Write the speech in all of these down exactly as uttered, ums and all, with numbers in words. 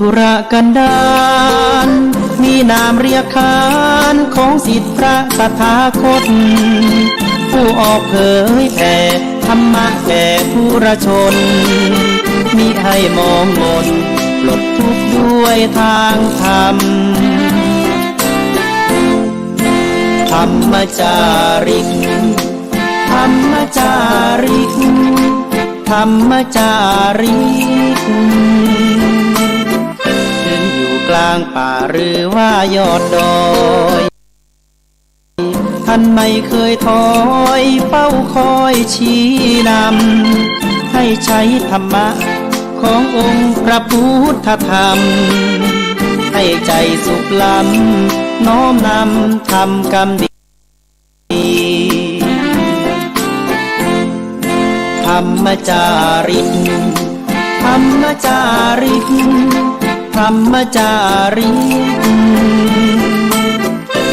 ทุรกันดาร มีนามเรียกขานของสิทธิพระตถาคต ผู้ออกเผยแผ่ธรรมะแก่ปุถุชน มิให้มองหม่นปลดทุกข์ด้วยทางธรรม ธรรมจาริก ธรรมจาริก ธรรมจาริก ขึ้นอยู่กลางป่าหรือว่ายอดดอย ท่านไม่เคยถอยเฝ้าคอยชี้นำ ให้ใช้ธรรมะขององค์พระพุทธธรรม ให้ใจสุขล้ำน้อมนำทำกรรมดี ธรรมจาริก ธรรมจาริก ธรรมจาริก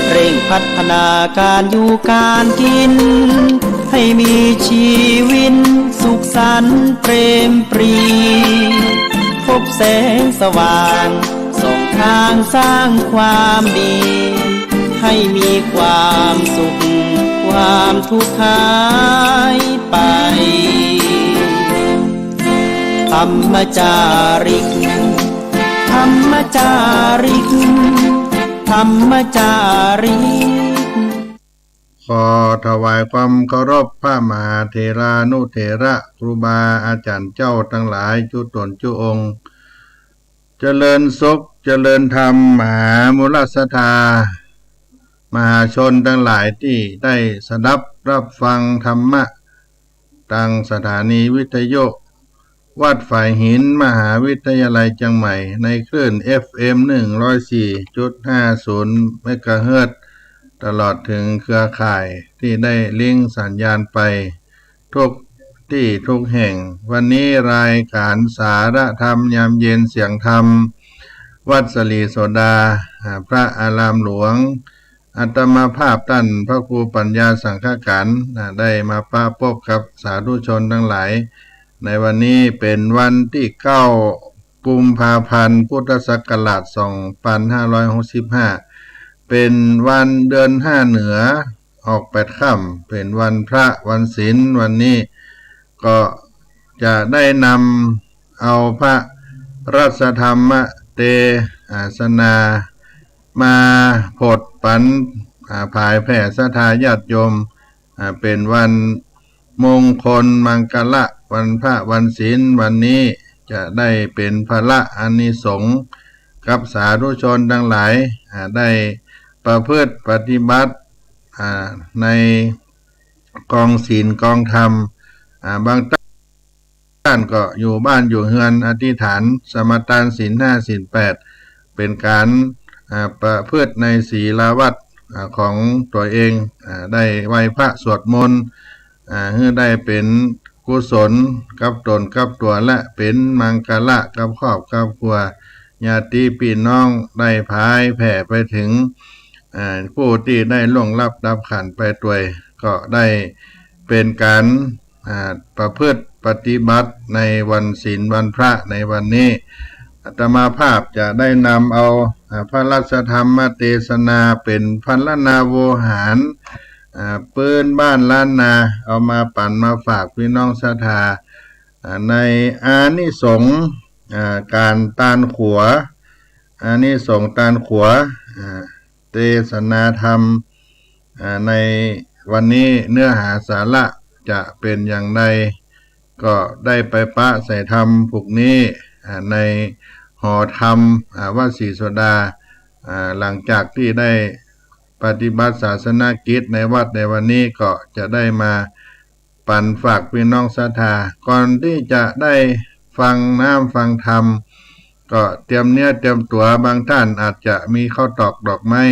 เร่งพัฒนาการอยู่การกิน ให้มีชีวินสุขสันต์เปรมปรี พบแสงสว่างส่องทางสร้างความดี ให้มีความสุขความทุกข์หายไป ธรรมจาริก ธรรมจาริก ธรรมจาริก ขอถวายความเคารพพระมหาเถรานุเถระครูบาอาจ๋ารย์เจ้าตังหลายจุ๊ต๋นจุ๊องค์ เจริญสุขเจริญธรรม มหามูลศรัทธา มหาชนตังหลายตี้ได้สดับรับฟังธรรมะ ตางสถานีวิทยุวัดฝายหิน มหาวิทยาลัยเจียงใหม่ ในคลื่น เอฟเอ็ม หนึ่งร้อยสี่จุดห้าศูนย์ เมกะเฮิรตซ์ ตลอดเถิงเครือข่ายตี้ได้ลิงก์สัญญาณไป ทุกตี้ทุกแห่ง วันนี้รายการสาระธรรมยามเย็นเสียงธรรม วัดสะหลีโสดา อ่า พระอารามหลวง อาตมาภาพต้านพระครูปัญญาสังฆกานต์ อ่า ได้มาปะปบกับสาธุชนตังหลาย ในวันนี้เป๋นวันตี้เก้า กุมภาพันธ์ พุทธศักราช สองปันห้าร้อยหกสิบห้า เป๋นวันเดือนห้าเหนือ ออกแปดค่ำ เป๋นวันพระวันศีล วันนี้ก็จะได้นำเอาพระราชธรรมเตสนามาโผดปั๋น อ่า ผายแผ่ศรัทธาญาติโยม อ่า เป๋นวันมงคลมังคละ วันพระวันศีล วันนี้จะได้เป๋นผละอานิสงส์กับสาธุชนตังหลาย อ่า ได้ประพฤติปฏิบัติ อ่า ในกองศีลกองธรรม อ่า บางต้านก็อยู่บ้านอยู่เฮือนอธิษฐานสมาตานศีลห้าศีลแปด เป๋นก๋าน อ่า ประพฤติในศีลวัตร อ่า ของตั๋วเอง อ่า ได้ไหว้พระสวดมนต์ อ่า หื้อได้เป๋นกุศลกับต๋นกับตั๋ว และเป๋นมังคละกับครอบกับครัว ญาติปี้น้องได้ผายแผ่ไปเถิง อ่า ผู้ตี้ได้ล่วงลับดับขันธ์ไปตวย ก็ได้เป๋นก๋าน อ่า ประพฤติปฏิบัติในวันศีลวันพระในวันนี้ อาตมาภาพจะได้นำเอา อ่า พระราชธรรมเตสนาเป๋นพรรณนาโวหาร อ่า ปื๊นบ้านล้านนา เอามาปั๋นมาฝากปี้น้องศรัทธา อ่า ในอานิสงส์ อ่า ก๋านตานขัว อานิสงส์ตานขัว อ่า เตสนาธรรม อ่า ในวันนี้เนื้อหาสาระจะเป๋นอย่างใด ก็ได้ไปปะใส่ธรรมผูกนี้ อ่า ในหอธรรม อ่า วัดศรีโสดา อ่า หลังจากตี้ได้ปฏิบัติศาสนกิจในวัดในวันนี้ ก็จะได้มาปั๋นฝากปี้น้องศรัทธา ก่อนตี้จะได้ฟังน้ำฟังธรรม ก็เตรียมเนื้อเตรียมตั๋ว บางต้านอาจจะมีข้าวตอกดอกไม้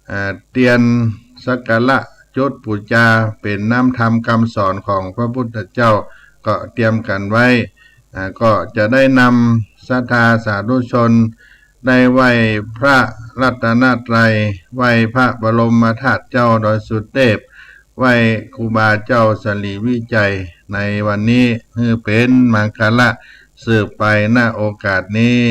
อ่า เตียนสักการะจุดปู๋จา เป๋นน้ำธรรมกำสอนของพระพุทธเจ้า ก็เตรียมกั๋นไว้ อ่า ก็จะได้นำศรัทธาสาธุชน ได้ไหว้พระรัตนตรัย ไหว้พระบรมธาตุเจ้าดอยสุเตพ ไหว้ครูบาเจ้าสะหลีวิชัย ในวันนี้หื้อเป๋นมังคละสืบไป ณ โอกาสนี้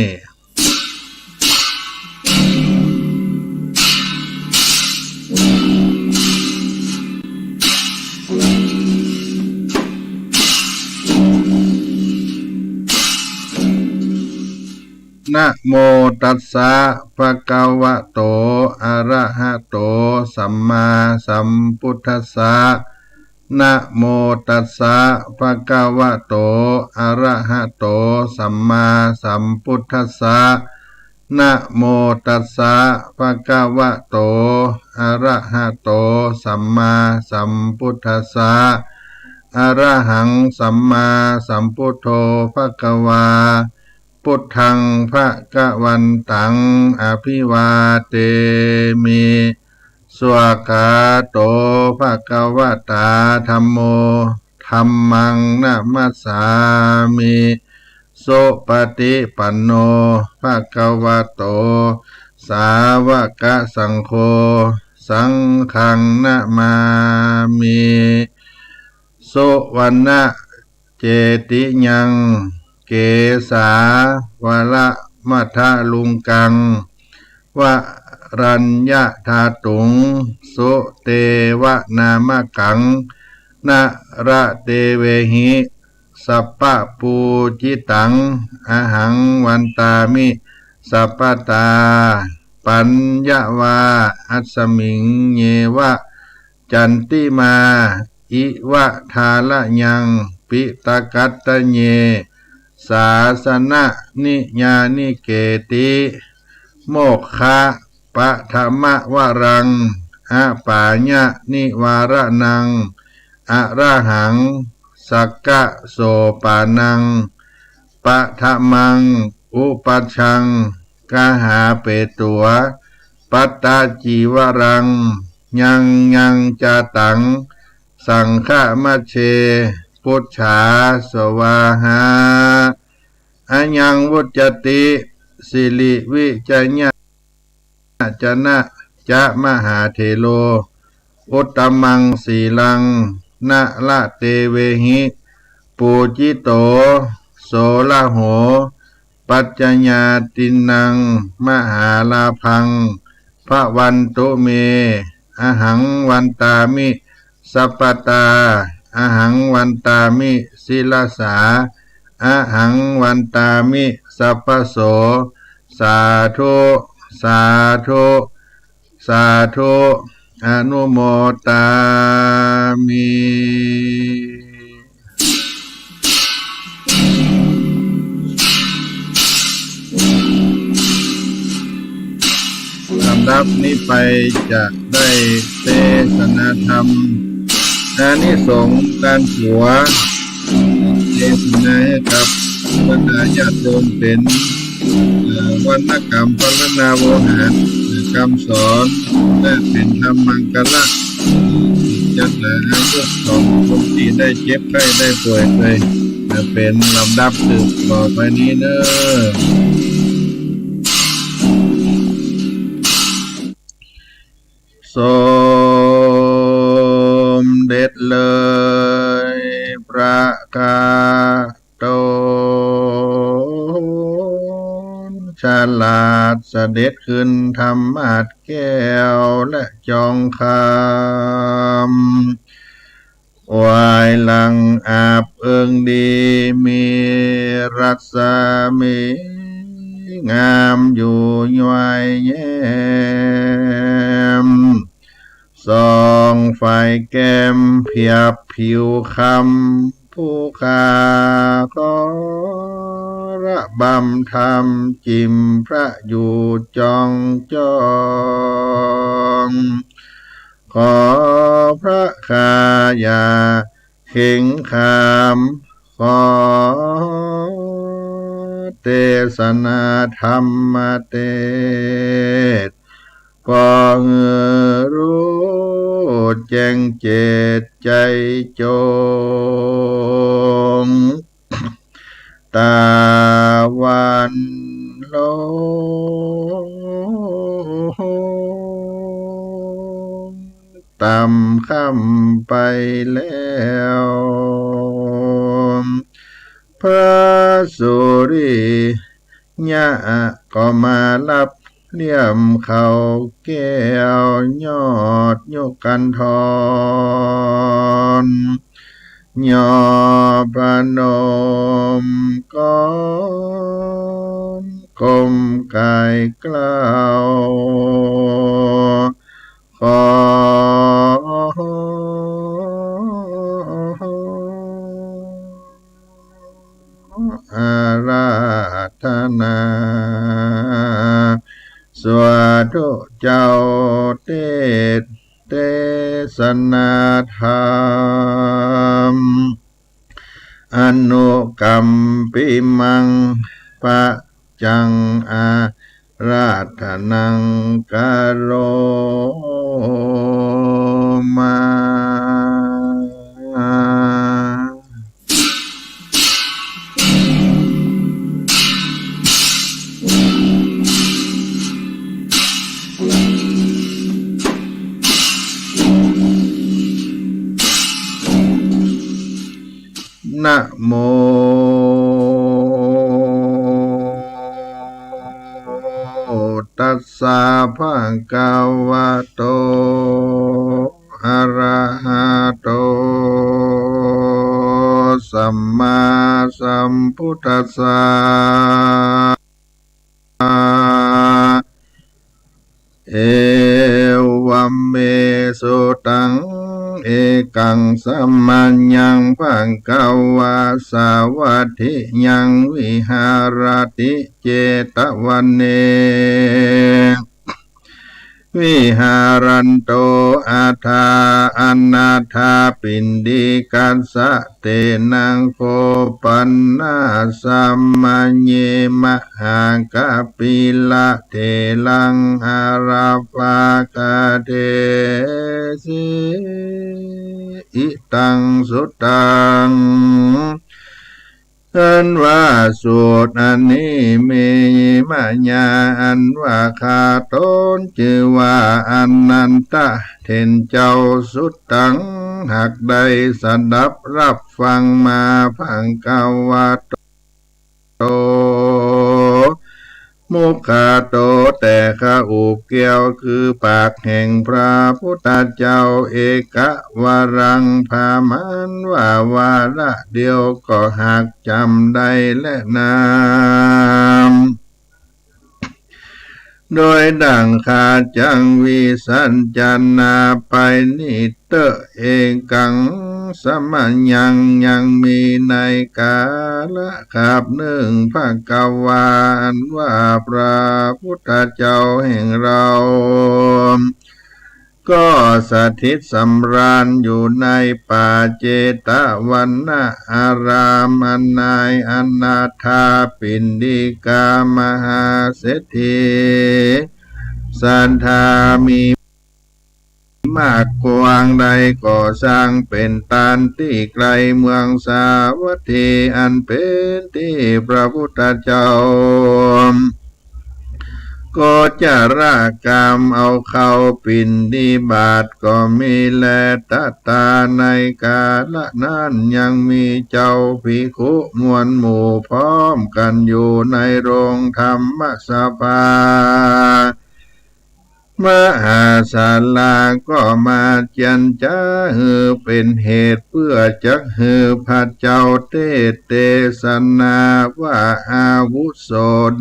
นะโมตัสสะ ภะคะวะโต อะระหะโต สัมมาสัมพุทธัสสะ นะโมตัสสะ ภะคะวะโต อะระหะโต สัมมาสัมพุทธัสสะ นะโมตัสสะ ภะคะวะโต อะระหะโต สัมมาสัมพุทธัสสะ อะระหัง สัมมาสัมพุทโธ ภะคะวา พุทธัง ภะคะวันตัง อะภิวาเทมิ สวากขาโต ภะคะวะตา ธัมโม ธัมมัง นะมัสสามิ สุปะฏิปันโน ภะคะวะโต สาวะกะสังโฆ สังฆัง นะมามิ สุวัณณะเจติยัง เกสาวละมะทะลุงกัง วะรัญญะทาตุง สุเตวะนามะกัง นะระเตเวหิ สัปปะปูจิตัง อะหังวันตามิ สัปปะตา ปัญญะวา อัสมิง เยวะ จันติมา อิวะ ทาระยัง ปิตะกัตตะเย สาสะนะนิยานิเกติ โมกขะ ปะทะมะวะรัง อะปายะนิวาระณัง อะระหัง สักกะโสปานัง ปะทะมัง อุปัชชัง กะหาเปตั๋ว ปัตตะจีวะรัง ยังยังจาตัง สังฆะมะเช ปุชชา สวาหา อะยังวุจจติ สิริวิจยะ จะนะจะมหาเถโร อุตตะมังสีลัง นะระเตเวหิ ปูจิโต โสระโห ปัจจญาตินัง มหาลาภัง ภะวันตุเม อะหังวันตามิ สัปปะตา อะหังวันตามิ สิรสา อะหังวันตามิ สัพพะโส สาธุ สาธุ สาธุ อนุโมทามิ ลำดับนี้ไปจะได้เตสนาธรรม อานิสงส์ก๋านผัว เตสนาให้กับบรรดาญาติโยมเป๋น เอ่อ วรรณกรรมปรณาโวหาร เอ่อ กำสอน และเป๋นธรรมมังคละ จันหาอายุของคนตี้ได้เจ็บไข้ได้ป่วยไป เอ่อ เป๋นลำดับสืบต่อไปนี้เน้อ สมเด็จเลยพระคาโตน ฉลาดเสด็จขึ้นธรรมาสน์แก้วและจองคำ วายหลังอาบเอิงดี มีรัศมีงามอยู่ย้อยแย้ม ส่องไฟแก้มเพียบผิวคำ ผู้ข้าขอระบำธรรม จิ่มพระอยู่จองจอง ขอพระข้าอย่าเข็งขาม ขอเตสนาธรรมเตสน์ ปอหื้อฮู้แจ้งเจตน์ใจ๋จง ตาวันลงต่ำค่ำไปแล้ว พระสุริยะก็มาลับเหลี่ยมเขาแก้วยอดยุคันธร ย่อพนมก้อน คมไกล่าว ขออาราธนา สาธุเจ้า เตสน์ เตสนาธรรม อนุกัมปิมัง ปัจจัง อาราธนัง กะโรมา นะโม ตัสสะ ภะคะวะโต อะระหะโต สัมมาสัมพุทธัสสะ เอวัมเม สุตัง เอกัง สะมะยัง ภะคะวา สาวัตถิยัง วิหะระติ เจตะวะเน วิหะรันโต อัฏฐา อะนาถาปิณฑิกัสสะ เตนะ โคปะนะ สะมะเย มหากัปปิละเถรัง อารัปปะกะเทสิ อิตัง สุตัง อันว่าสูตรอันนี้มีมายา อันว่าข้าต๋นจื้อว่าอานันทะ เถรเจ้า สุตัง หากได้สดับฮับฟังมา ภะคะวะโต มุขะโต แต่ข้าอุบเกลียว คือปากแห่งพระพุทธเจ้า เอกะวารัง ผาหมานว่าวาระเดียวก็หากจ๋ำได้แลนา โดยดั่งข้าจักวิสัชนาไปนี้เต๊อะ เอกัง สะมะยัง ยังมีในกาละคาบนึ่ง ภะคะวา อันว่าพระพุทธเจ้าแห่งเรา ก็สถิตสำราญอยู่ในป่าเจตะวนะอาราม อันนายอนาถาปิณฑิกามหาเศรษฐี ศรัทธามีมากกว้าง ได้ก่อสร้างเป๋นตานตี้ไกลเมืองสาวัตถี อันเป๋นตี้พระพุทธเจ้า โกจรกรรมเอาเข้าปิณฑบาตก็มีแล ตะตา ในกาละนั้นยังมีเจ้าภิกขุมวลหมู่พร้อมกั๋นอยู่ในโรงธรรมสภา มหาศาลา ก็มาเจียรจ๋าหื้อเป๋นเหตุ เปื้อจักหื้อพระเจ้าเตสน์เตสนาว่า อาวุโส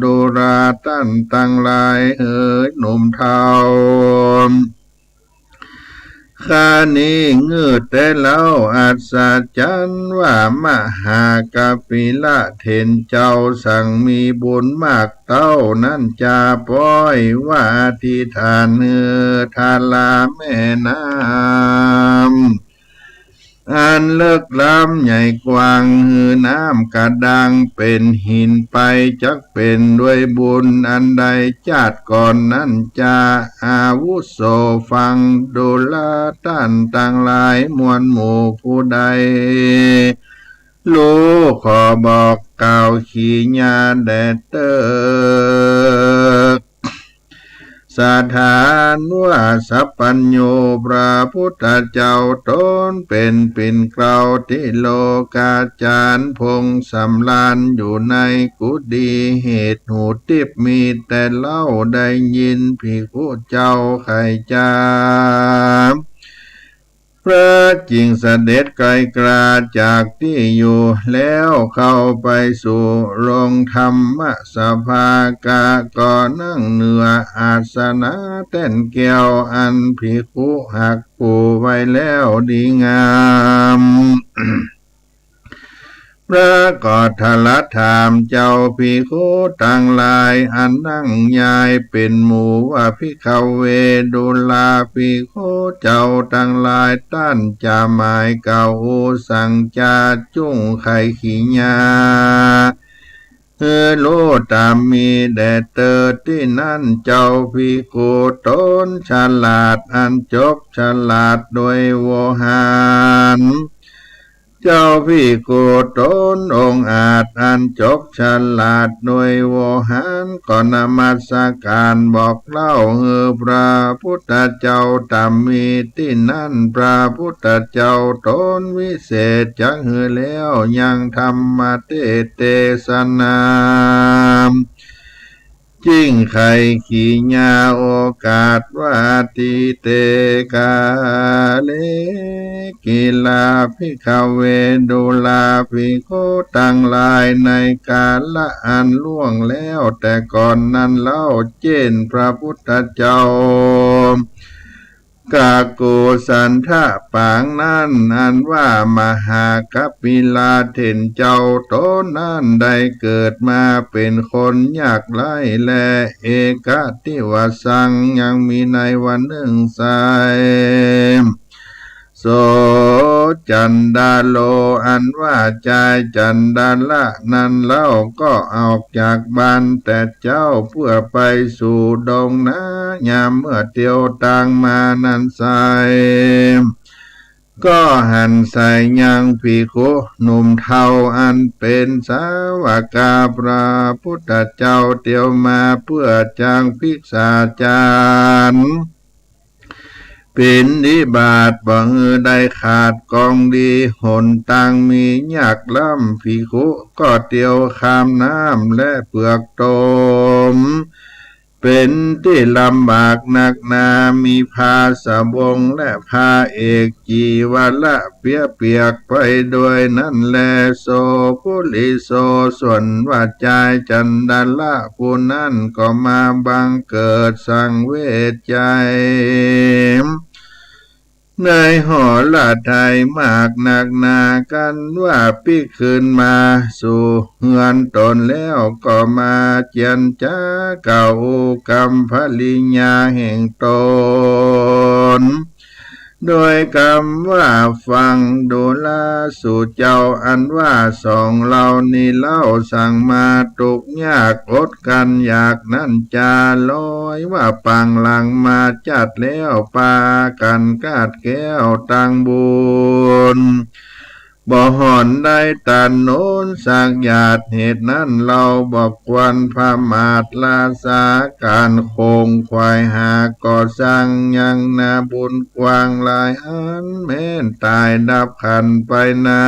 ดูราต้านตังหลายเหยหนุ่มเฒ่า ข้านี้งื้อแต๊เล่าอัศจรรย์ว่า มหากัปปิละเถรเจ้าสังมีบุญมากเต้านั้นจาป๊อยว่า อธิษฐานหื้อทาราแม่น้ำอันเลิกล้ำใหญ่กว้าง หื้อน้ำกระด้างเป๋นหินไป จักเป๋นด้วยบุญอันใดจาติก่อนนั้นจา อาวุโสฟังดูราต้านตังหลายมวลหมู่ผู้ใด ฮู้ขอบอกกล่าวขีญาแด่เต๊อะ สถานว่าสัพพัญญูพระพุทธเจ้าต๋นเป๋นปิ่นเกล้าติโลกาจารย์ พงสำราญอยู่ในกุฏิ เหตุหูติ๊บมีแต่เล่า ได้ยินภิกขุเจ้าใค่จ๋า ม พระจึงเสด็จไกลกราจากตี้อยู่ แล้วเข้าไปสู่โรงธรรมสภา ก็นั่งเหนืออาสนะแต้นแก้วอันภิกขุหักปูไว้แล้วดีงาม พระก็ตรัสถามเจ้าภิกขุตังหลายอันนั่งยายเป๋นหมู่ว่า ภิกขเว ดูราภิกขุเจ้าตังหลาย ต้านจะหมายกล่าวสัง จาจุ่งใค่ขีญา หื้อฮู้ต๋ามมีแด่เตอ ตี้นั้น เจ้าภิกขุต๋นฉลาดอันจบฉลาดโดยโวหาร เจ้าภิกขุต๋นองอาจอันจบฉลาดโดยโวหาร ก็นมัสก๋านบอกเล่าหื้อพระพุทธเจ้าต๋ามมี ตี้นั้นพระพุทธเจ้าต๋นวิเศษจักหื้อแล้วยังธรรมเต เตสนา จิ่งใค่ขีญาโอกาสว่า ทีเต กาเล กิลา ภิกขเว ดูราภิกขุตังหลาย ในกาละอันล่วงแล้วแต่ก่อนนั้นเล่า เจ้นพระพุทธเจ้า กักกุสันทะปางนั้น อันว่ามหากัปปิลาเถรเจ้าต๋นนั้นได้เกิดมาเป๋นคนยากไร้ และเอกติวสัง ยังมีในวันนึ่งไส้ โส จันดาโล อันว่าจายจันดาละนั้นเล่า ก็ออกจากบ้านแต่เจ๊าเปื้อไปสู่ดงนา ยามเมื่อเตียวตางมานั้นไส้ ก็หันใส่ยังภิกขุหนุ่มเฒ่าอันเป๋นสาวกาพระพุทธเจ้าเตียวมาเปื้อจักภิกษาจารย์ ปิณฑิบาต บ่หื้อได้ขาดกองดี หนตางมียากล้ำ ภิกขุก็เตียวข้ามน้ำและเปือกตม เป๋นตี้ลำบากนักหนา มีผ้าสบงและผ้าเอก จีวระเปียเปียกไปโดยนั้นแล โส ปุริโส ส่วนว่าจายจันดาละผู้นั้นก็มาบังเกิดสังเวชใจ๋ ในหรทัยมากนักหนา กันว่าปิ๊กคืนมาสู่เฮือนต๋นแล้ว ก็มาเจียรจากล่าวกำปริญญาแห่งต๋น โดยกำว่า ฟังดูราสุเจ้า อันว่าสองเฮานี้เล่า สังมาตุ๊กยากอดกลั้นอยากนั้นจา ลอยว่าปางหลังมาจัดแล้ว ปากั๋นกาดแก้วตางบุญ บ่ห่อนได้ตานนสักหยาด เหตุนั้นเฮาบ่ควรประมาท ละสาก๋านขงขวายหา ก็ซังยังนาบุญกว้างหลายอัน แม้นต๋ายดับขันไปนา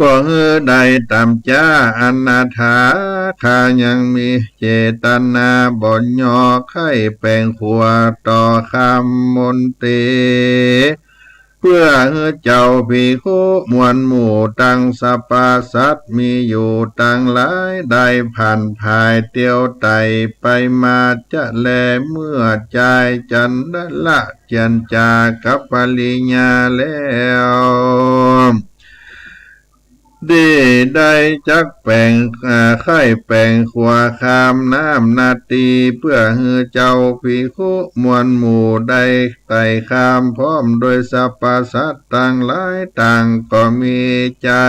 บ่หื้อได้ต๋ามจ๊า อนาถา ข้ายังมีเจตนาบ่หย่อใค่แป๋งขัวต่อคำมนตรี เปื้อหื้อเจ้าภิกขุมวลหมู่ตังสรรพสัตว์มีอยู่ตังหลาย ได้ผ่านผายเตียวไต่ไปมาจะแล เมื่อจายจันดาละ เจียรจากำปริญญาแล้ว ตี้ได้จักแป๋ง อ่า ใค่แป๋งขัวข้ามน้ำนาตี เปื้อหื้อเจ้าภิกขุมวลหมู่ได้ไต่ข้ามพร้อมโดยสรรพสัตว์ตังหลาย ต่างก็มีใจ๋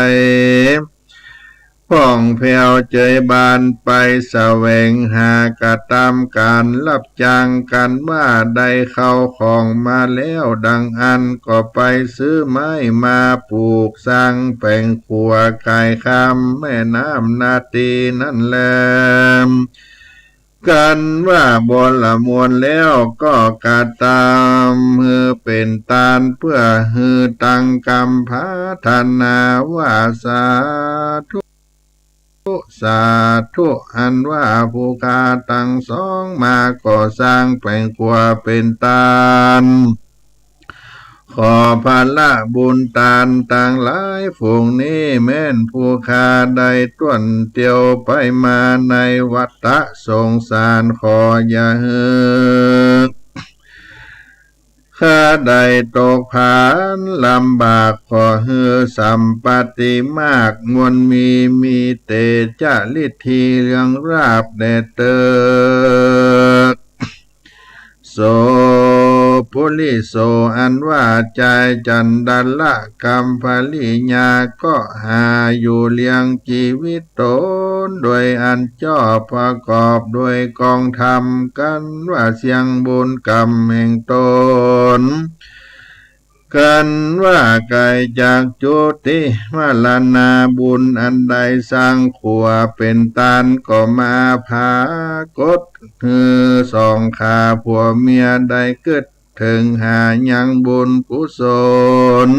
ผ่องแผ้วเจิยบานไปแสวงหากระตำก๋านฮับจ้างกั๋นว่า ได้เข้าของมาแล้วดังอั้น ก็ไปซื้อไม้มาปูกสร้างแป๋งขัวก๋ายข้ามแม่น้ำนาตีนั้นแล กั๋นว่าบลมวลแล้วก็กระตำหื้อเป๋นตาน เปื้อหื้อตังกำพัฒนาว่า สาธุ สาธุ อันว่าผู้ข้าตังสองมาก่อสร้างแป๋งขัวเป๋นตาน ขอพละบุญตานตังหลายฝูงนี้ แม้นผู้ข้าได้ต้วนเตียวไปมาในวัฏฏะสงสาร ขออย่าหื้อ ข้าได้ตกผานลำบาก ขอหื้อสัมปัตติมากมวลมี มีเตจะฤทธีเรืองราบแด่เติก โส ปุริโส อันว่าจายจันดาละกัมภริยา ก็หาอยู่เลี้ยงจีวิตตน โดยอันจอบประกอบโดยกองธรรม กันว่าเสี้ยงบุญกรรมแห่งตน กันว่าไกลจากจุติมรณา บุญอันได้สร้างขัวเป๋นตาน ก็มาผากฏหื้อสองข้าผัวเมียได้กึ๊ดเถิงหายังบุญกุศล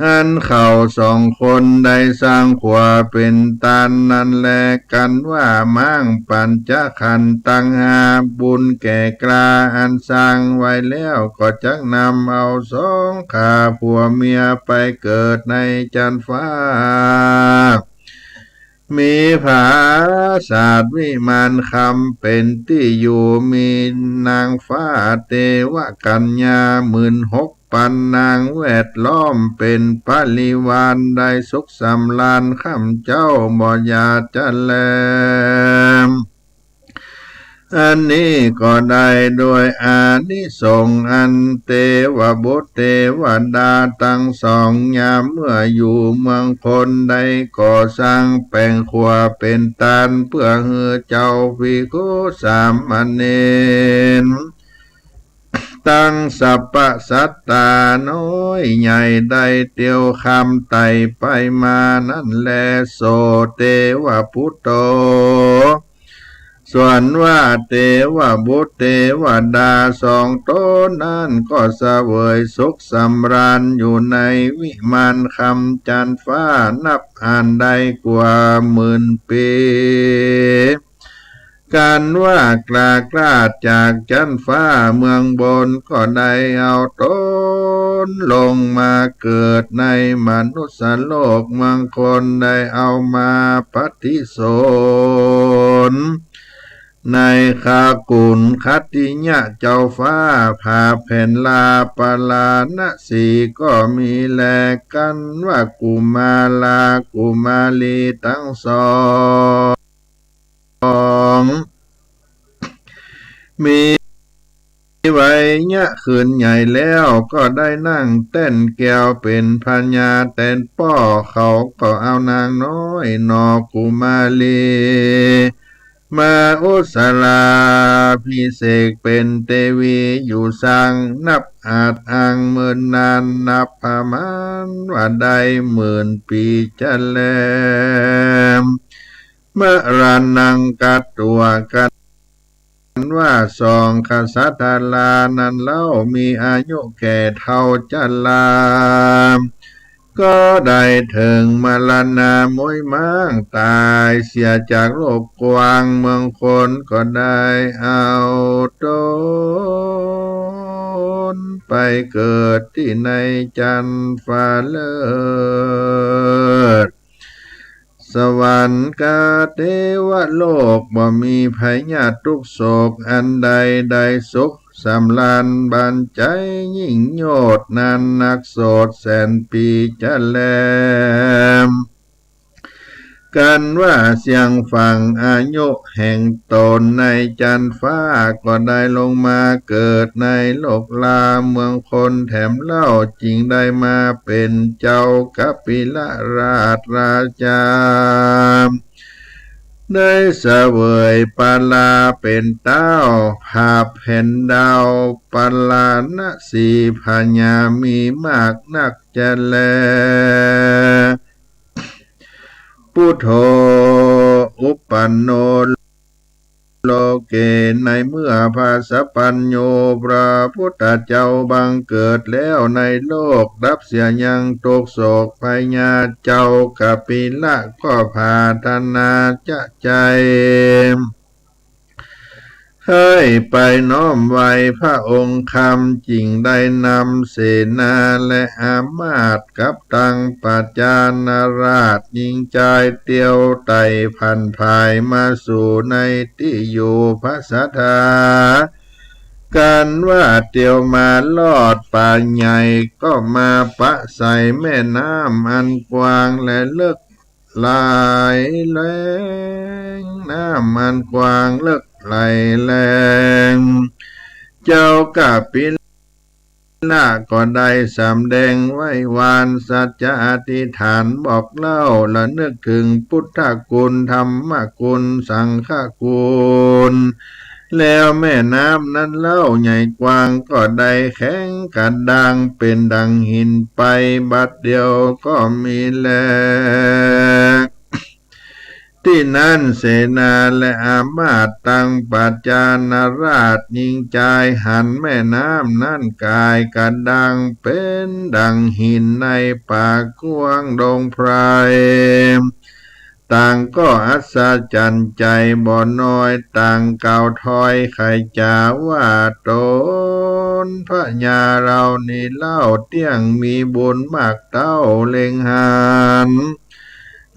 อันเขาสองคนได้สร้างขัวเป๋นตานนั้นแล กันว่าม้างปัญจขันธ์ตังห้า บุญแก่กล้าอันสร้างไว้แล้ว ก็จักนำเอาสองข้าผัวเมียไปเกิดในจั๊นฟ้า มีผาสาทวิมานคำเป๋นตี้อยู่ มีนางฟ้าเตวกัญญาหมื่นหกปันนางแวดล้อมเป๋นปริวาร ได้สุขสำราญค่ำเจ๊าบ่หยาดจะแลม อันนี้ก็ได้โดยอานิสงส์อันเตวบุตรเตวดาตังสอง ยามเมื่ออยู่เมืองคนได้ก่อสร้างแป๋งขัวเป๋นตาน เปื้อหื้อเจ้าภิกขุสามเณร ตังสรรพสัตตาน้อยใหญ่ได้เตียวคำไต่ไปมานั้นแล โส เตวปุตโต ส่วนว่าเตวบุตรเตวดาสองต๋นนั้นก็เสวยสุขสำราญอยู่ในวิมานคำจั๊นฟ้านับอันได้กว่าหมื่นปี๋ กันว่ากล้ากล้าจากจั๊นฟ้าเมืองบนก็ได้เอาต๋นลงมาเกิดในมนุสสโลกเมืองคน ได้เอามาปฏิสนธิในขกุลขัตติยะเจ้าฟ้าผาแผ่นลาปาราณสีก็มีแล กันว่ากุมารากุมารีตังสอง มีวัยยะขึ้นใหญ่แล้ว ก็ได้นั่งแต้นแก้วเป๋นพญาแตนป้อ เขาก็เอานางน้อยหน่อกุมารี มาอุสสาราภิเษกเป๋นเตวีอยู่สังนับอาจอังเมินนาน นับประมาณว่าได้หมื่นปี๋จะแลม มรณังกัตวา กันว่าสองกษัตรานั้นเล่ามีอายุแก่เฒ่าชรา ก็ได้เถิงมรณาม้วยม้างต๋ายเสียจากโลกกว้างเมืองคน ก็ได้เอาต๋นไปเกิดตี้ในจั๊นฟ้าเลิศ สวรรคาเตวโลก บ่มีภัยยาดทุกข์โศกอันใด ได้สุขสำราญบานใจ๋ยิ่งโยชน์นานนัก โสดแสนปี๋จะแลม กันว่าเสี้ยงฝั่งอายุแห่งต๋นในจั๊นฟ้า ก็ได้ลงมาเกิดในโลกลาเมืองคนแถมเล่า จึงได้มาเป๋นเจ้ากัปปิลราชราชา ได้เสวยปาราเป๋นเต๊า ผาแผ่นดาวปาราณสี พญามีมากนักจะแล ปุโธ อุปปันโน โลเก ในเมื่อพระสัพพัญญูพระพุทธเจ้าบังเกิดแล้วในโลก ดับเสียยังทุกข์โศกภัย เจ้ากัปปิละก็ผาถนาจะใจ๋ ใค่ไปน้อมไหว้พระองค์คำ จึงได้นำเสนาและอามาตย์กับตังปัจจานาราชญิงจายเตียวไต่ผันผายมาสู่ในตี้อยู่ผสาทา กันว่าเตียวมารอดป่าใหญ่ ก็มาปะใส่แม่น้ำอันกว้างและเลิก ไหลแลง น้ำอันกว้างเลิกไหลแลง เจ้ากัปปิละก็ได้สำแดงไหว้วานสัจจะอธิษฐานบอกเล่า ระนึกเถิงพุทธคุณ ธรรมคุณ สังฆคุณ แล้วแม่น้ำนั้นเล่าใหญ่กว้างก็ได้แข็งกระด้างเป๋นดังหินไป บัดเดียวก็มีแล ตี้นั้นเสนาและอามาตย์ตังปัจจานาราชญิงจายหันแม่น้ำนั้นกายกระด้างเป๋นดังหินในป่ากว้างดงไพร ต่างก็อัศจรรย์ใจ๋บ่น้อย ต่างกล่าวถ้อยไขจ๋าว่า ต๋นพญาเฮานี้เล่าเตี้ยงมีบุญมากเต้าเล็งหัน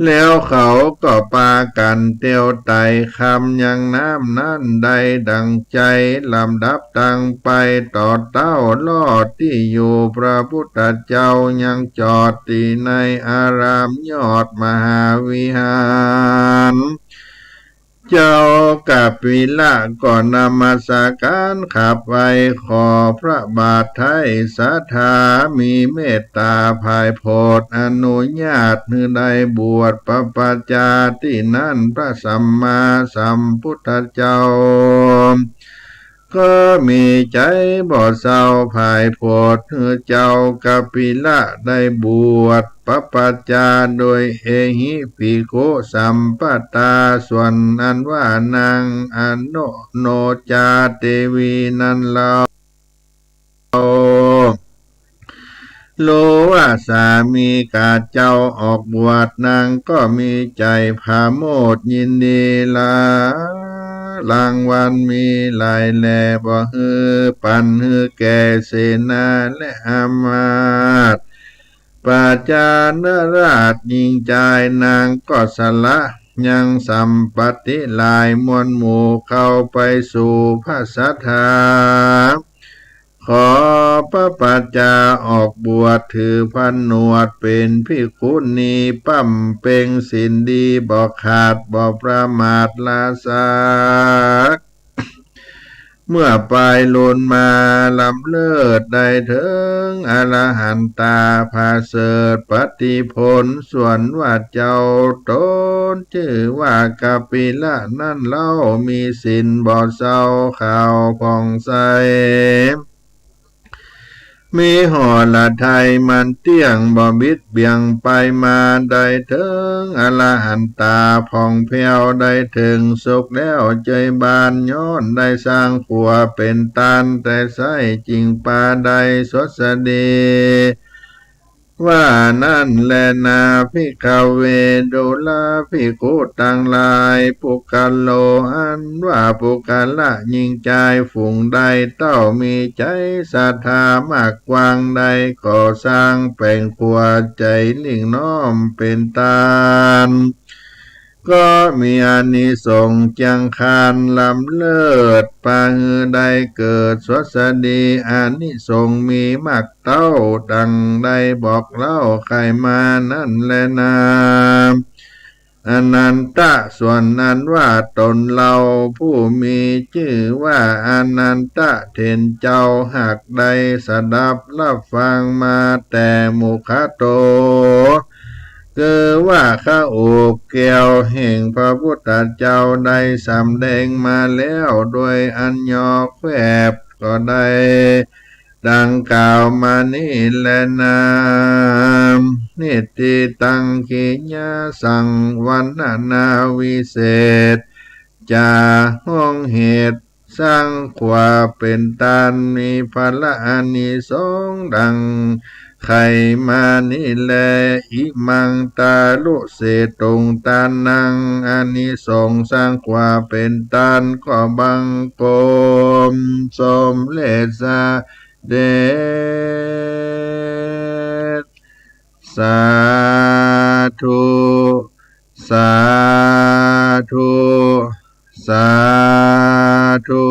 แล้วเขาก็ปากั๋นเตียวไต่คำยังน้ำนั้นได้ดังใจ๋ ลำดับตังไปต่อเต้า ลอดตี้อยู่พระพุทธเจ้ายังจอดตี้ในอารามยอดมหาวิหาร เจ้ากัปปิละก็นมัสก๋านขับไหว้ขอพระบาทไท้ศรัทธา มีเมตต๋าผายโผดอนุญาตหื้อได้บวชประปัจจาตี้นั้น พระสัมมาสัมพุทธเจ้า ก็มีใจ๋บ่เศร้าผายโผดหื้อเจ้ากัปปิละได้บวชประปัจจาโดยเอหิภิกขุสัมปทา ส่วนอันว่านางอโน โนจาเตวีนั้นเล่า ฮู้ว่าสามีก๋าเจ้าออกบวช นางก็มีใจ๋ผโมทย์ยินดีหลาย รางวัลมีหลายแล บ่หื้อปั๋นหื้อแก่เสนาและอามาตย์ ปัจจานาราชญิงจาย นางก็สละยังสัมปัตติหลายมวลหมู่เข้าไปสู่ผสาทา ขอประปัจจาออกบวชถือผนวดเป๋นภิกขุณี บำเพ็งศีลดีบ่ขาดบ่ประมาทละสัก เมื่อปายลุนมาล้ำเลิศได้เถิงอรหันตาผาเสริฐปฏิผล ส่วนว่าเจ้าต๋นจื้อว่ากัปปิละนั้นเล่า มีศีลบ่เศร้าขาวผ่องใส มีหฤทัยมันเตี้ยงบ่บิดเบี่ยงไปมา ได้เถิงอรหันตาผ่องแผ้ว ได้เถิงสุขแล้วเจยบาน ย้อนได้สร้างขัวเป๋นตานแต่ไส้ จึงปาได้สวัสดี ว่านั้นแลนา ภิกขเว ดูราภิกขุตังหลาย ปุคคโล อันว่าปุคคละญิงจายฝูงใด เต้ามีใจ๋ศรัทธามากกว้าง ได้ก่อสร้างแป๋งขัวใจ๋ลิ่งน้อมเป๋นตาน ก็มีอานิสงส์เจียงคานล้ำเลิศ ปาหื้อได้เกิดสวัสดี อานิสงส์มีมากเต้าดังได้บอกเล่าไขมานั้นแลนา อนันทะ ส่วนอันว่าต๋นเฮาผู้มีจื้อว่าอนันทะเถรเจ้า หากได้สดับฮับฟังมาแต่มุขโต คือว่าคโอปแก้วแห่งพระพุทธเจ้าได้สำแดงมาแล้ว โดยอันยอแควบก็ได้ดังกล่าวมานี้แลนา นิฏฐิตัง กิริยาสัง วรรณนาวิเศษ จาห้องเหตุ สังขวาเป๋นตาน มีผละอานิสงส์ดังใค่มานี้แล อิมังตาลุเสตุงตานัง อานิสงส์สังขวาเป๋นตาน ก็บังคมสมเร็จเสด็จ สาธุ สาธุ สาธุ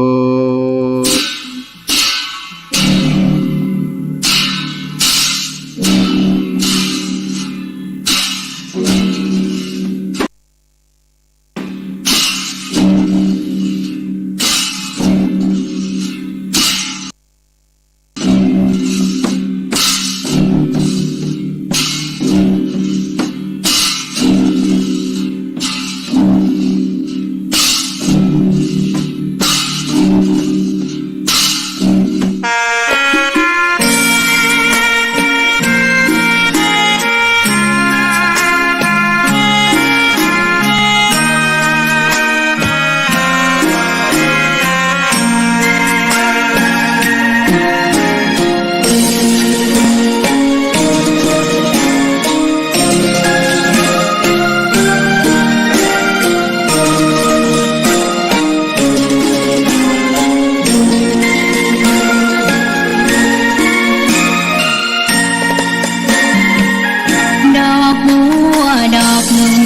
ดอกบัวดอกนึ่ง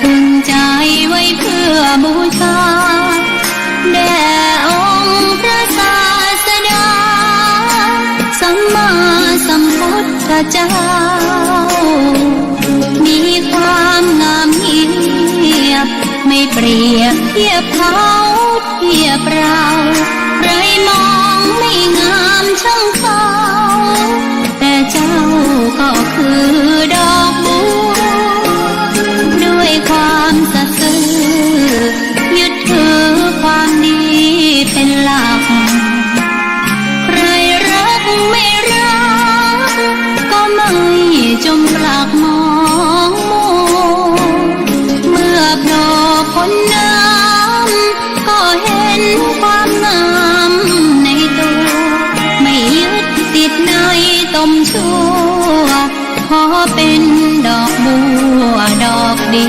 ตึงใจ๋ไว้เปื้อบูชา แด่องค์พระศาสดา สัมมาสัมพุทธเจ้า มีความงามเยียบ ไม่เปรียบเทียบเขาเทียบเรา ใครมองไม่งามช่างเขา แต่เจ้าก็คือดอกบัว ด้วยความสัตย์ซื่อ ยึดถือความดีเป๋นหลัก ใครรักไม่รัก ก็ไม่จมปลักมองมัว เมื่อโผล่พ้นน้ำ ก็เห็นความงามในตัว ไม่ยึดติดในตมชั่ว ขอเป๋นดอกบัวดอกเดี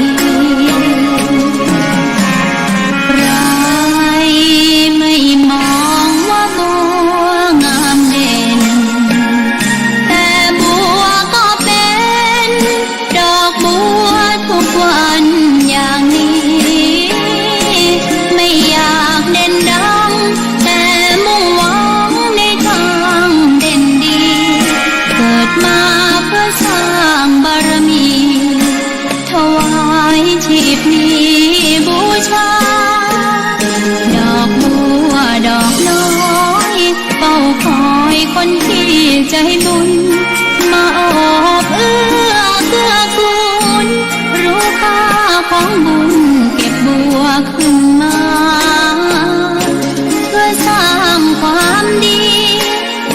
ยว ใครไม่มองว่าบัวงามเด่น แต่บัวก็เป๋น ดอกบัวทุกวันอย่างนี้ ไม่อยากเด่นดัง แต่มุ่งหวังในทางเด่นดี เกิดมาเพื่อสร้างบารมี ถวายชีพนี้บูชา ดอกบัวดอกน้อย เฝ้าคอยคนที่ใจบุญ มาโอบเอื้อเกื้อกูล รู้ค่าของบุญเก็บบัวขึ้นมา เพื่อสร้างความดี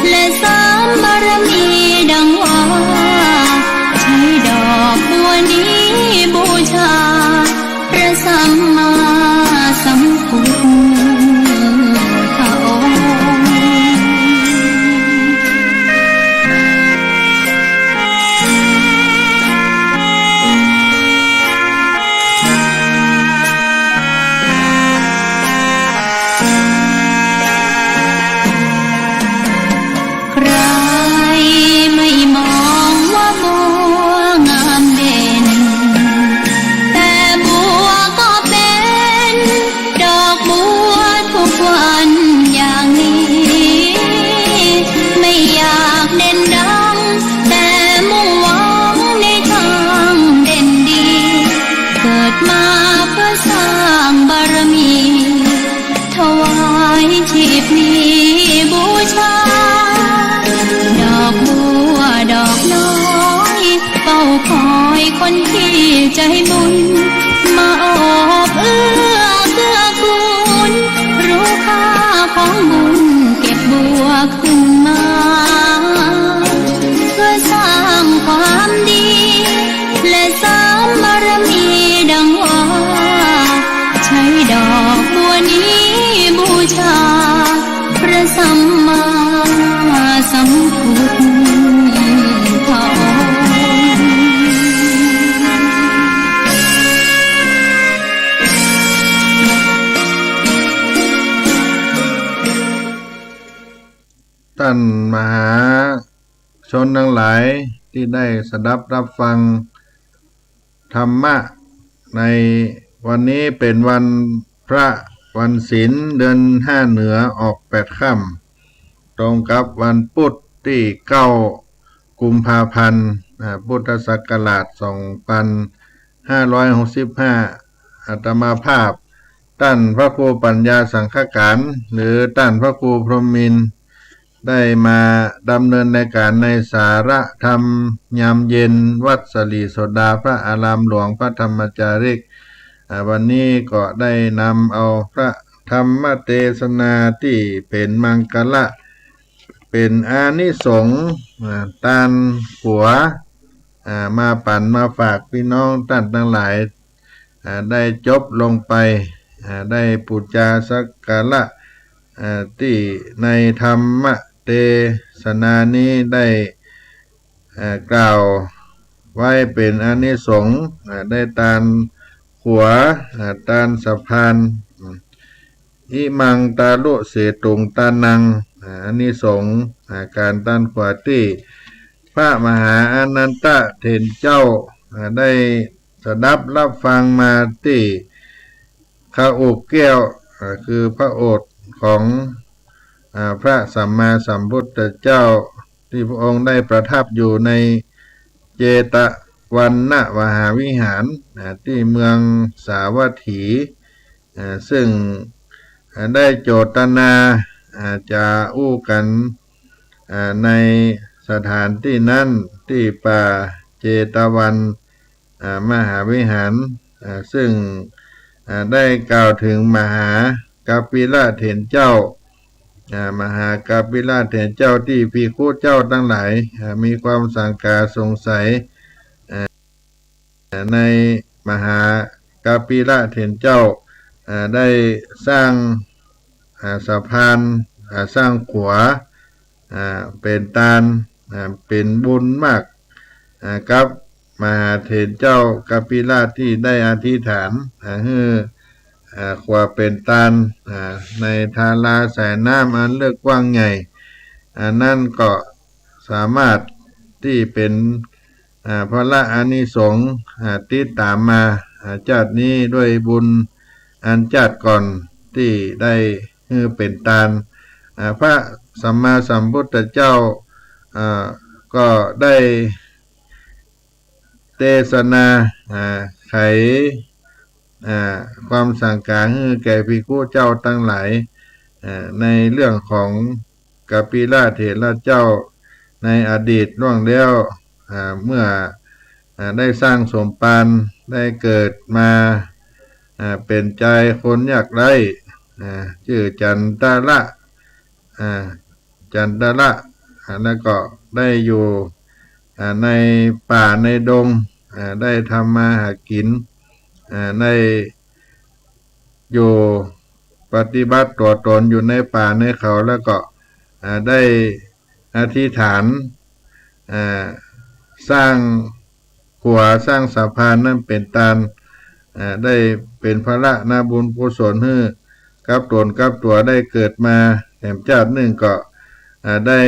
และเสริมบารมีดังว่า ใช้ดอกบัวนี้บูชา พระสัมมาสัมพุทธองค์ ใครไม่มองว่าบัวงามเด่น แต่บัวก็เป๋นดอกบัวทุกวันอย่างนี้ ไม่อยากเด่นดัง แต่มุ่งหวังในทางเด่นดี เกิดมาเพื่อสร้างบารมี ถวายชีพนี้บูชา ดอกบัวดอกน้อย เฝ้าคอยคนที่ใจบุญ มาโอบเอื้อเกื้อกูล รู้ค่าของบุญเก็บบัวขึ้นมา เพื่อสร้างความดี และเสริมบารมีดังว่า ใช้ดอ สัมมาสัมพุทธองค์ ต้านมหาชนตังหลายตี้ได้สดับฮับฟัง ธรรมะในวันนี้เป๋นวันพระวันศีล เดือนห้าเหนือออกแปดค่ำ ตรงกับวันปุธตี้เก้ากุมภาพันธ์ อ่า พุทธศักราชสองปันห้าร้อยหกสิบห้า อาตมาภาพ ต้านพระครูปัญญาสังฆการ หรือต้านพระครูพรหมินทร์ ได้มาดำเนินรายการในสาระธรรมยามเย็น วัดสะหลีโสดา พระอารามหลวงพระธรรมจาริก อ่า วันนี้ก็ได้นำเอาพระธรรมเตสนาตี้เป๋นมังคละ เป๋นอานิสงส์ อ่า ตานขัว อ่า มาปั๋นมาฝากปี้น้องต้านตังหลาย อ่า ได้จบลงไป อ่า ได้ปู๋จาสักการะ อ่า ตี้ในธรรมเตสนานี้ได้ อ่า กล่าวไว้เป๋นอานิสงส์ อ่า ได้ตานขัว อ่า ตานสะพาน อืม อิมังตาลุเสตุงตานัง อ่า อานิสงส์ อ่า ก๋านตานขัวตี้พระมหาอานันทะเถรเจ้า อ่า ได้สดับฮับฟังมาตี้ คอุแก้ว อ่า คือพระโอษฐ์ของ อ่า พระสัมมาสัมพุทธเจ้า ตี้พระองค์ได้ประทับอยู่ในเจตวันมหาวิหาร อ่า ตี้เมืองสาวัตถี อ่า ซึ่ง อ่า ได้โจตนา อ่า จะอู้กั๋น อ่า ในสถานตี้นั้น ตี้ป่าเจตวัน อ่า มหาวิหาร อ่า ซึ่ง อ่า ได้กล่าวเถิงมหากัปปิละเถรเจ้า อ่า มหากัปปิละเถรเจ้าตี้ภิกขุเจ้าตังหลาย อ่า มีความสังกาสงสัย อ่า ในมหากัปปิละเถรเจ้า อ่า ได้สร้าง อ่า สะพาน อ่า สร้างขัว อ่า เป๋นตาน อ่า เป๋นบุญมาก อ่า กับมหาเถรเจ้ากัปปิละตี้ได้อธิษฐาน อ่า หื้อ อ่า ขัวเป๋นตาน อ่า ในธาราสายน้ำอันเลิกกว้างใหญ่ อันนั้นก็สามารถตี้เป๋น อ่า ผละอานิสงส์ อ่า ติดต๋ามมา อ่า จาตินี้ด้วยบุญอันจาติก่อนตี้ได้หื้อเป๋นตาน อ่า พระสัมมาสัมพุทธเจ้า อ่า ก็ได้เตสนา อ่า ไข อ่า ความสังกาหื้อแก่ภิกขุเจ้าตังหลาย อ่า ในเรื่องของกัปปิละเถระเจ้าในอดีตล่วงแล้ว อ่า เมื่อ อ่า ได้สร้างสมภาร ได้เกิดมา อ่า เป๋นจายคนยากไร้ อ่า จื้อจันทละ อ่า จันทละ อ่า แล้วก็ได้อยู่ อ่า ในป่าในดง อ่า ได้ทำมาหากิ๋น อ่า ได้อยู่ปฏิบัติตั๋วต๋นอยู่ในป่าในเขา แล้วก็ อ่า ได้อธิษฐาน อ่า สร้างขัวสร้างสะพานนั้นเป๋นตาน อ่า ได้เป๋นผละนาบุญกุศลหื้อกับต๋นกับตั๋วได้เกิดมาแหมจาตินึ่งก็ อ่า ได้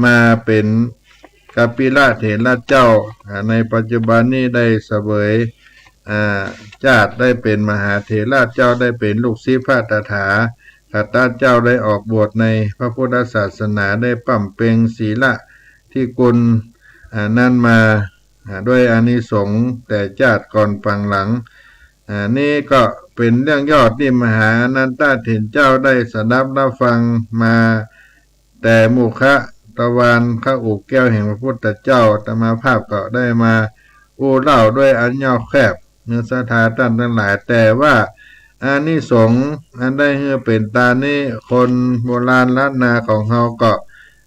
มาเป๋นกัปปิละเถระเจ้า อ่า ในปัจจุบันนี้ได้เสวย อ่า จาติได้เป๋นมหาเถระเจ้า ได้เป๋นลูกศิษย์พระตถาคตเจ้า ได้ออกบวชในพระพุทธศาสนา ได้บำเพ็ญศีลที่คุณ อ่า นั้นมา อ่า ด้วยอานิสงส์แต่จาติก่อนปางหลัง อ่า นี้ก็เป๋นเรื่องย่อตี้มหาอานันทะเถรเจ้าได้สดับฮับฟังมา แต่มุขทวารคอุแก้วแห่งพระพุทธเจ้า อาตมาภาพก็ได้มาอู้เล่าด้วยอันย่อแคบ เมื่อศรัทธาต้านตังหลาย แต่ว่าอานิสงส์อันได้หื้อเป๋นตานนี้ คนโบราณล้านนาของเฮาก็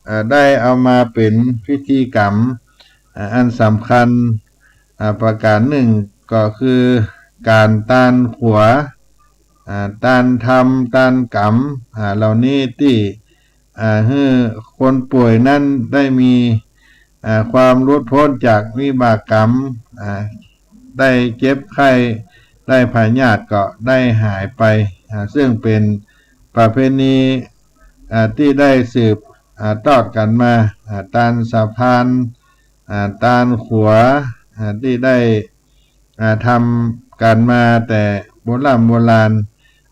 อ่า ได้เอามาเป๋นพิธีกรรม อ่า อันสำคัญ อ่า ประก๋านนึ่งก็คือก๋านตานขัว อ่า ตานธรรม ตานก๋รรม อ่า เหล่านี้ตี้ อ่า หื้อคนป่วยนั้นได้มี อ่า ความหลุดป๊นจากวิบากก๋รรม อ่า ได้เจ็บไข้ ได้พยาธิก็ได้หายไป อ่า ซึ่งเป๋นประเพณี อ่า ตี้ได้สืบ อ่า ตอดกั๋นมา อ่า ตานสะพาน อ่า ตานขัว อ่า ตี้ได้ อ่า ทำกั๋นมาแต่โบร่ำโบราณ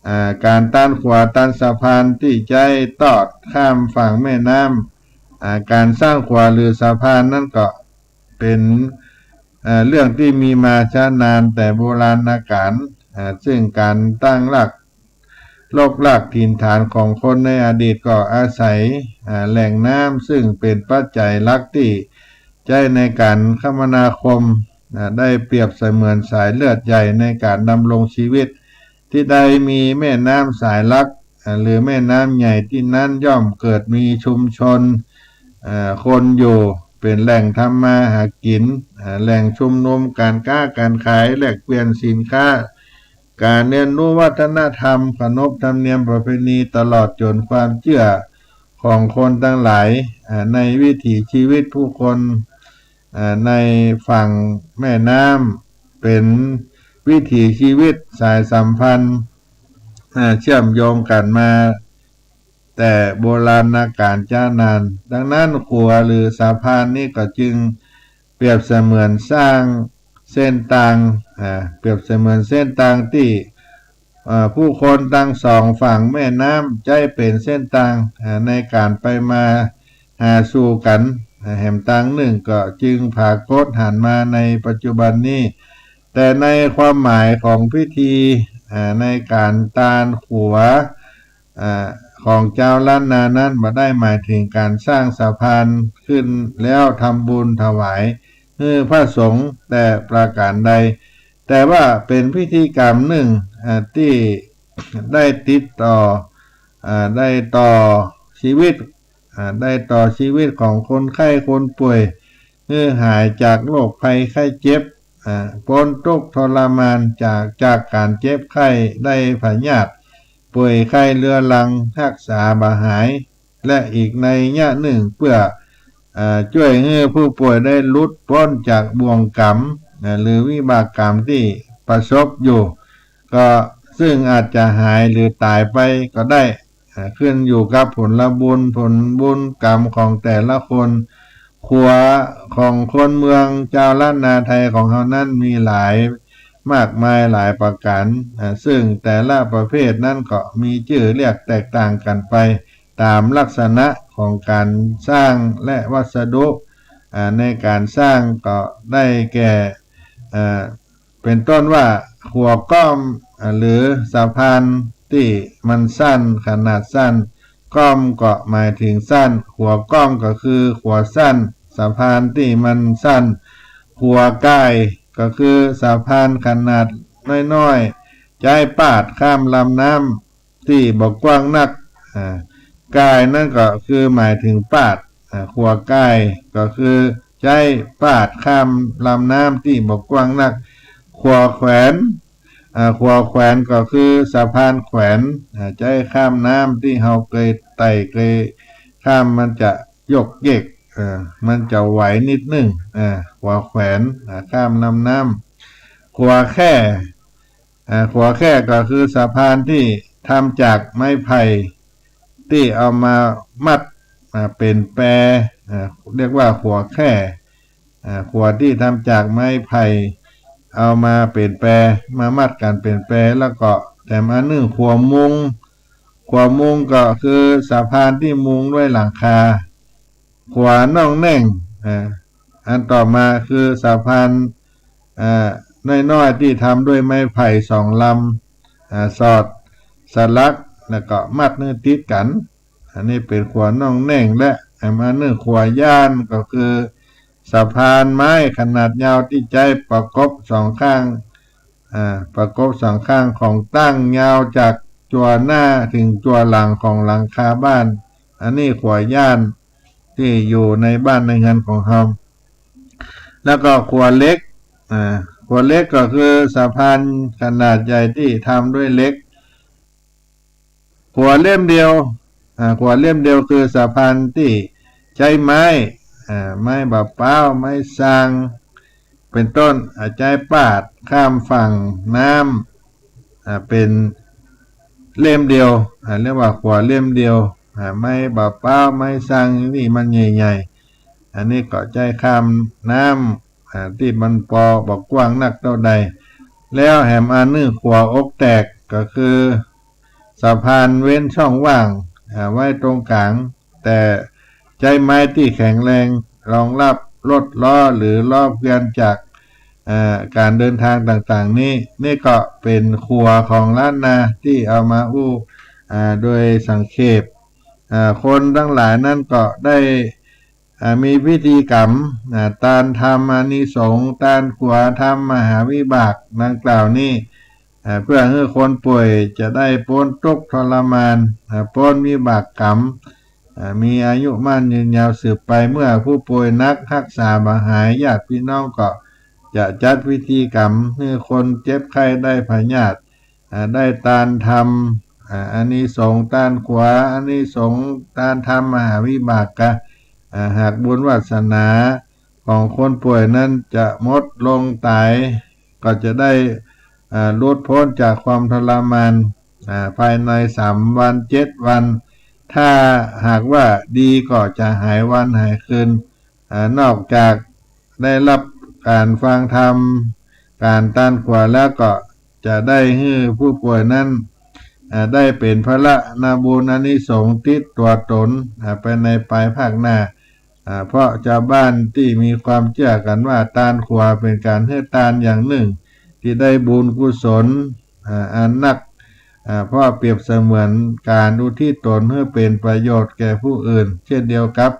อ่า ก๋านตานขัวตานสะพานตี้ใจ๊ตอดข้ามฝั่งแม่น้ำ อ่า ก๋านสร้างขัวหรือสะพานนั้นก็เป๋น อ่า เรื่องตี้มีมาจ๊านานแต่โบราณกาล อ่า ซึ่งก๋านตั้งราก รกรากถิ่นฐานของคนในอดีตก็อาศัย อ่า แหล่งน้ำซึ่งเป๋นปัจจัยหลักตี้ใจ๊ในก๋านคมนาคม อ่า ได้เปรียบเสมือนสายเลือดใหญ่ในก๋านดำรงชีวิต ตี้ใดมีแม่น้ำสายหลัก อ่า หรือแม่น้ำใหญ่ตี้นั้นย่อมเกิดมีชุมชน อ่า คนอยู่ เป๋นแหล่งทำมาหากิ๋น อ่า แหล่งชุมนุมก๋านก๊าก๋านขาย แลกเปลี่ยนสินค้า ก๋านเฮียนฮู้วัฒนธรรม ขนบธรรมเนียมประเพณี ตลอดจ๋นความเจื้อของคนตังหลาย อ่า ในวิถีชีวิตผู้คน อ่า ในฝั่งแม่น้ำ เป๋นวิถีชีวิตสายสัมพันธ์ อ่า เชื่อมโยงกั๋นมา แต่โบราณกาลจ๊านาน ดังนั้นขัวหรือสะพานนี้ก็จึงเปรียบเสมือนสร้างเส้นตาง อ่า เปรียบเสมือนเส้นตางตี้ อ่า ผู้คนตังสองฝั่งแม่น้ำใจ๊เป๋นเส้นตาง อ่า ในก๋านไปมาหาสู่กั๋น อ่า แหมตางนึ่งก็จึงผากฏหันมาในปัจจุบันนี้ แต่ในความหมายของพิธี อ่า ในก๋านตานขัว อ่า ของจาวล้านนานั้นบ่ได้หมายเถิงก๋านสร้างสะพานขึ้นแล้วทำบุญถวายหื้อพระสงฆ์แต่ประก๋านใด แต่ว่าเป๋นพิธีกรรมนึ่ง อ่า ตี้ได้ติดต่อ อ่า ได้ต่อชีวิต อ่า ได้ต่อชีวิตของคนไข้คนป่วย หื้อหายจากโรคภัยไข้เจ็บ อ่า ป๊นตุ๊กข์ทรมานจาก จากก๋านเจ็บไข้ ได้พยาธิ ป่วยไข้เรื้อรัง ฮักษาบ่หาย และอีกนัยยะนึ่งเปื้อ อ่า จ้วยหื้อผู้ป่วยได้หลุดป๊นจากบ่วงก๋รรม อ่า หรือวิบากก๋รรมตี้ประสบอยู่ ก็ซึ่งอาจจะหายหรือต๋ายไปก็ได้ อ่า ขึ้นอยู่กับผลบุญ ผลบุญก๋รรมของแต่ละคน ขัวของคนเมืองจาวล้านนาไทยของเฮานั้นมีหลายมากมายหลายประก๋าน อ่า ซึ่งแต่ละประเภทนั้นก็มีจื้อเรียกแตกต่างกั๋นไปต๋ามลักษณะของก๋านสร้างและวัสดุ อ่า ในก๋านสร้างก็ได้แก่ อ่า เป๋นต้นว่าขัวก้อม อ่า หรือสะพานตี้มันสั้น ขนาดสั้น ก้อมก็หมายเถิงสั้น ขัวก้อมก็คือขัวสั้น สะพานตี้มันสั้น ขัวก่ายก็คือสะพานขนาดน้อยๆ ใจ๊ปาดข้ามลำน้ำตี้บ่กว้างนัก อ่า ก่ายนั้นก็คือหมายเถิงปาด อ่า ขัวก่ายก็คือใจ๊ปาดข้ามลำน้ำตี้บ่กว้างนัก ขัวแขวน อ่า ขัวแขวนก็คือสะพานแขวน อ่า ใจ๊ข้ามน้ำตี้เฮาเกยไต่เกยข้าม มันจะโยกเยก อ่า มันจะไหวนิดนึ่ง อ่า ขัวแขวน อ่า ข้ามลำน้ำ ขัวแคร่ อ่า ขัวแคร่ก็คือสะพานตี้ทำจากไม้ไผ่ ตี้เอามามัด อ่า เป๋นแป อ่า เรียกว่าขัวแคร่ อ่า ขัวตี้ทำจากไม้ไผ่ เอามาเป๋นแป มามัดกั๋นเป๋นแป แล้วก็แถมอันนึ่งขัวมุง ขัวมุงก็คือสะพานตี้มุงด้วยหลังคา ขัวน่องแน่ง อ่า อันต่อมาคือสะพาน อ่า น้อยๆ ตี้ทำด้วยไม้ไผ่สองลำ อ่า สอดสลัก แล้วก็มัดหื้อติดกั๋น อันนี้เป๋นขัวน่องแน่ง และแถมอันนึ่งขัวย้าน ก็คือสะพานไม้ขนาดยาวตี้ใจ๊ประกบสองข้าง อ่า ประกบสองข้างของตั้งยาวจากจั่วหน้าเถิงจั่วหลังของหลังคาบ้าน อันนี้ขัวย้านตี้อยู่ในบ้านในเฮือนของเฮา แล้วก็ขัวเหล็ก อ่า ขัวเหล็กก็คือสะพานขนาดใหญ่ตี้ทำด้วยเหล็ก ขัวเล่มเดียว อ่า ขัวเล่มเดียวคือสะพานตี้ใจ๊ไม้ อ่า ไม้บ่าป๊าว ไม้ซาง เป๋นต้น อ่า ใจ๊ปาดข้ามฝั่งน้ำ อ่า เป๋นเล่มเดียว อ่า เรียกว่าขัวเล่มเดียว อ่า ไม้บ่าป๊าว ไม้ซางนี่มันใหญ่ๆ อันนี้ก็ใจ๊ข้ามน้ำ อ่า ตี้มันปอบ่กว้างนักเต้าใด แล้วแหมอันนึ่งขัวอกแตก ก็คือสะพานเว้นช่องว่าง อ่า ไว้ตรงก๋าง แต่ใจ๊ไม้ตี้แข็งแรงรองรับรถล้อหรือล้อเกวียนจาก อ่า ก๋านเดินตางต่างๆ นี้ นี่ก็เป๋นขัวของล้านนาตี้เอามาอู้ อ่า โดยสังเขป อ่า คนตังหลายนั้นก็ได้ อ่า มีพิธีกรรม อ่า ตานทำอานิสงส์ ตานขัวทำมหาวิบากดังกล่าวนี้ อ่า เปื้อหื้อคนป่วยจะได้ป๊นตุ๊กข์ทรมาน อ่า ป๊นวิบากกรรม อ่า มีอายุมั่นยืนยาวสืบไป เมื่อผู้ป่วยนักฮักษาบ่หาย ญาติพี่น้องก็จะจัดพิธีกรรมหื้อคนเจ็บไข้ได้พยาธิ อ่า ได้ตานทำ อ่า อานิสงส์ตานขัว อานิสงส์ตานทำมหาวิบากกะ อ่า หากบุญวาสนาของคนป่วยนั้นจะหมดลงต๋าย ก็จะได้ อ่า หลุดป๊นจากความทรมาน อ่า ภายในสามวันเจ็ดวัน ถ้าหากว่าดีก็จะหายวันหายคืน อ่า นอกจากได้ฮับก๋านฟังธรรม ก๋านตานขัวแล้วก็จะได้หื้อผู้ป่วยนั้น อ่า ได้เป๋นผละนาบุญอานิสงส์ติดตั๋วต๋น อ่า ไปในภายภาคหน้า อ่า เพราะจาวบ้านตี้มีความเจื้อกั๋นว่าตานขัวเป๋นก๋านหื้อตานอย่างนึ่งตี้ได้บุญกุศล อ่า อันนัก อ่า เพราะเปรียบเสมือนก๋านอุทิศต๋นหื้อเป๋นประโยชน์แก่ผู้อื่น เช่นเดียวกับ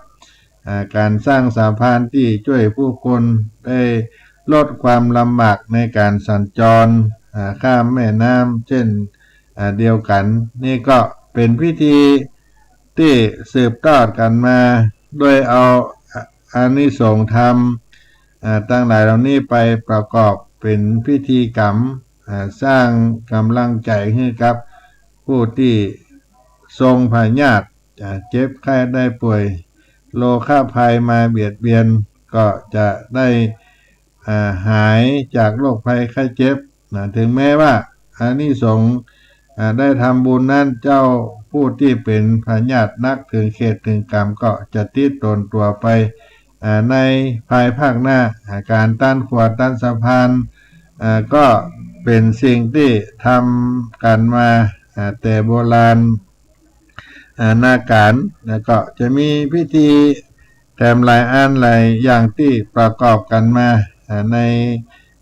อ่า ก๋านสร้างสะพานตี้จ้วยผู้คนได้ลดความลำบากในก๋านสัญจร อ่า ข้ามแม่น้ำเช่น อ่า เดียวกั๋น นี่ก็เป๋นพิธีตี้สืบทอดกั๋นมา โดยเอา อ่า อานิสงส์ธรรม อ่า ตังหลายเหล่านี้ไปประกอบเป๋นพิธีกรรม อ่า สร้างก๋ำลังใจ๋หื้อกับผู้ตี้ทรงพยาธิ อ่า เจ็บไข้ได้ป่วย โรคภัยมาเบียดเบียน ก็จะได้ อ่า หายจากโรคภัยไข้เจ็บนะ ถึงแม้ว่าอานิสงส์ อ่า ได้ทำบุญนั้น เจ้าผู้ตี้เป๋นพยาธินักเถิงเขตเถิงก๋รรม ก็จะติดต๋นตั๋วไป อ่า ในภายภาคหน้า อ่า ก๋านตานขัวตานสะพาน อ่า ก็เป๋นสิ่งตี้ทำกั๋นมา อ่า แต่โบราณ อ่า นาก๋าน แล้วก็จะมีพิธีแถมหลายอันหลายอย่างตี้ประกอบกั๋นมา อ่า ใน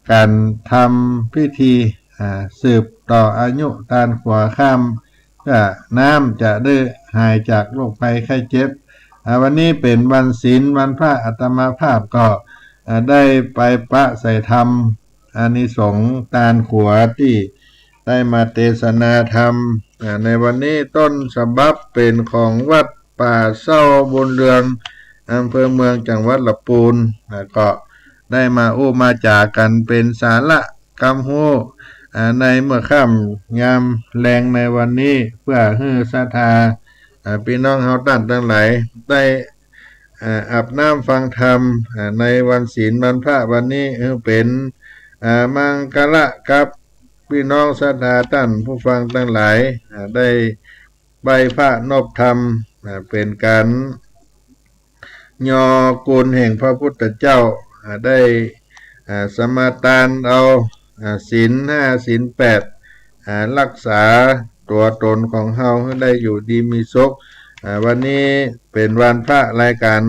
ก๋านทำพิธี อ่า สืบต่ออายุตานขัวข้าม เปื้อน้ำจะได้หายจากโรคภัยไข้เจ็บ อ่า วันนี้เป๋นวันศีล วันพระ อาตมาภาพก็ อ่า ได้ไปปะใส่ธรรม อานิสงส์ตานขัวตี้ได้มาเตสนาธรรม อ่า ในวันนี้ ต้นฉบับเป๋นของวัดป่าเศร้าบุญเรือง อำเภอเมือง จังหวัดละปูน แล้วก็ได้มาอู้มาจ๋ากั๋นเป๋นสาระกำฮู้ อ่า ในเมื่อค่ำยามแลงในวันนี้ เปื้อหื้อศรัทธา อ่า ปี้น้องเฮาต้านตังหลายได้ อ่า อาบน้ำฟังธรรม อ่า ในวันศีลวันพระวันนี้ หื้อเป๋น อ่า มังคละกับปี้น้องศรัทธาต้านผู้ฟังตังหลาย อ่า ได้ไหว้พระนบธรรม อ่า เป๋นก๋านยอคุณแห่งพระพุทธเจ้า อ่า ได้ อ่า สมาตานเอา อ่า ศีลห้าศีลแปด อ่า ฮักษาตั๋วต๋นของเฮาหื้อได้อยู่ดีมีสุข อ่า วันนี้เป๋นวันพระ รายก๋าน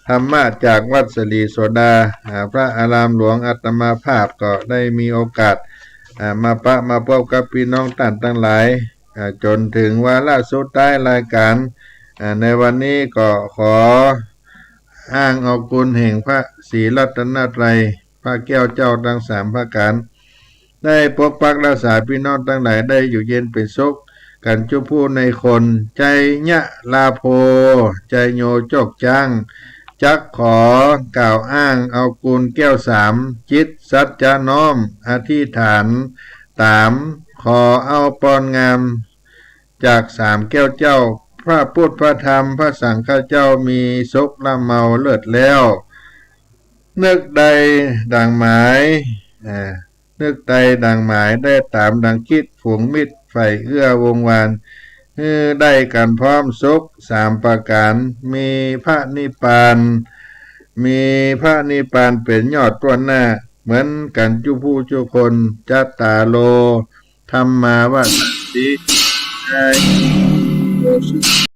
ธรรมะจากวัดศรีโสดา อ่า พระอารามหลวง อาตมาภาพก็ได้มีโอกาส อ่า มาปะมาปบกับปี้น้องต้านตังหลาย อ่า จ๋นเถิงวาระสุดท้ายรายก๋าน อ่า ในวันนี้ก็ขออ้างเอาคุณแห่งพระศรีรัตนตรัย พระแก้วเจ้าตังสามประก๋าน ได้ปกปักรักษาปี้น้องตังหลายได้อยู่เย็นเป๋นสุขกั๋นจุผู้ในคน ชัยยะลาโภ ชัยโยจกจ๊าง จักขอกล่าวอ้างเอาคุณแก้วสาม จิตสัจจะน้อมอธิษฐานต๋าม ขอเอาปอนงาม จากสามแก้วเจ้า พระพุทธ พระธรรม พระสังฆเจ้า มีสกละเมาเลิศแล้ว นึกใดดังหมาย อ่า นึกใดดังหมาย ได้ต๋ามดังคิด ฝูงมิตรใฝ่เอื้อวงวาน หื้อได้กั๋นพร้อมสุขสามประก๋าน มีพระนิพพาน มีพระนิพพานเป๋นยอดต้วนหน้า เหมือนกั๋นกู้ผู้กู้คน จัตตาโร ธัมมา วะทันติ อายุ